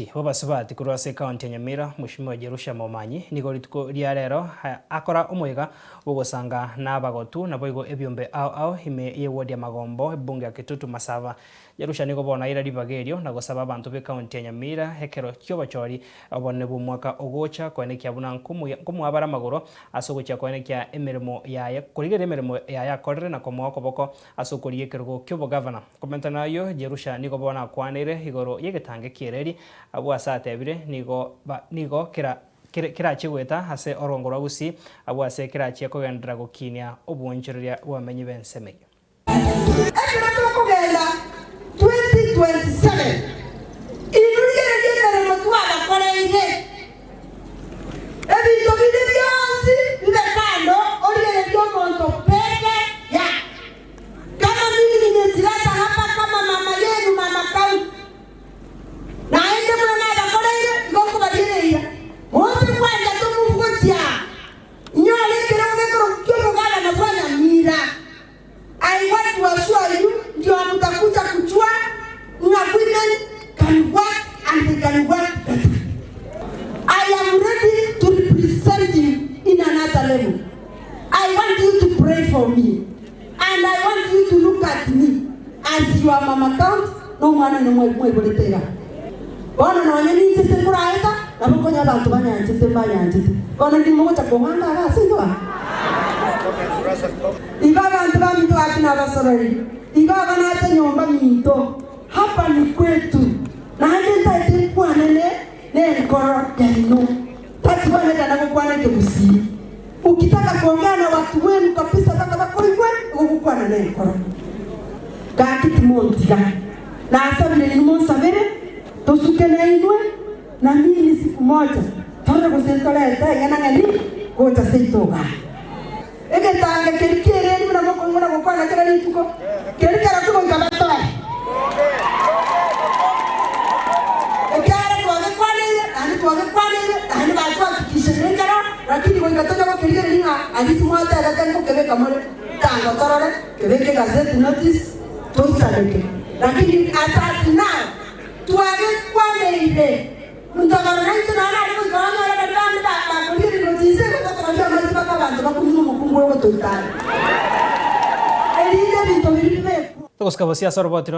Bw'abasubati korwa ase ekaunti ya Nyamira, Mweshimiwa Jerusha Momanyi, nigo rituko ria rero akora omoyega bw'ogosanga n'abagotu naboigo ebiombe ao ao ime y'eward ya Magombo, ebunge ya Kitutu Masaba. Jerusha nigo bono aira ribaga erio na gosaba abanto b'ekaunti ya Nyamira ekero ki'obochori obonene bw'omwaka ogocha koenekia buna nkomoa bare amagoro ase ogochia koenekia emeremo yaye korigereria emeremo yaye akorire na komoa okoboko ase okorigia ekerogo ki'obogavana. Komentana ayio, Jerusha nigo bono akwaneire igoro y'egetange ki'ereri, abwo ase atebire, nigo ba nigo kera kere kerachie goeta ase orongo rwa Gusii, abwo ase kerachie kogenderera gokinia obwoonchoreria bw'abamenyi b'ensemo eyio. Ekero tokogenda 2027, inwe rigereria emeremo twabakoreire. Ebinto binde bionsi bibe kando, origererie omonto peke yake. Kama mimi nimejileta hapa kama mama yenu mama county, naende buna nabakoreire igo nkobariereria, gose nkwancha tomove gochia aa, inyore ekerogo gekorokwa ki'omogabana bwa Nyamira. I want to assure you ndio mtakuja kujua ng'a women can work and they can work better. I am ready to represent you in another level. I want you to pray for me and I want you to look at me as your mama count na omwana one mwaiborete iga. Bono nonye ninche ase nkoraeta nabo nkonya abanto banyanchete mbanyanchete. Bono ndi mogocha kong'anga iga ase igo aa? Igo abanto baminto gaki nabasorori, igo aba nacha nyomba minto, hapa ni kwetu, naende ntaete nkwanene nenkoro yaino. Tachigwanekana gokwana ekegusii. Ukitaka kuongea na watu wenu kabisa mpaka bakoigwe, igo gokwana nenkoro. Gaki timontiga. Nasabire inwe monsabere, tosuke nainwe, na mimi siku moja torore gose ntorete eng'enang'eni gocha seito igaa. Egetange keria ki'ereeri buna mokoigwa na gokwana kera rituko, keria kerokio goika batoe. Ekiagera twagekwaneire, naende twagekwaneire, naende batwahakikisheire ekero, lakini goika tonya gokerigereria ng'a aria simwatebete nkokebeka more, tango torore, kebeke egazeti notice, toisaneke. Lakini as at now, twagekwaneire. Ntobarora naintwe nonya nare goika onyore baria bande bakorigereria gochia inse igo gotogoria amaiso mpaka abanto bakumia omokungu oyo gotoita are, erinde ebinto biria bibekwe. Togosika bosio ase oroboti rore.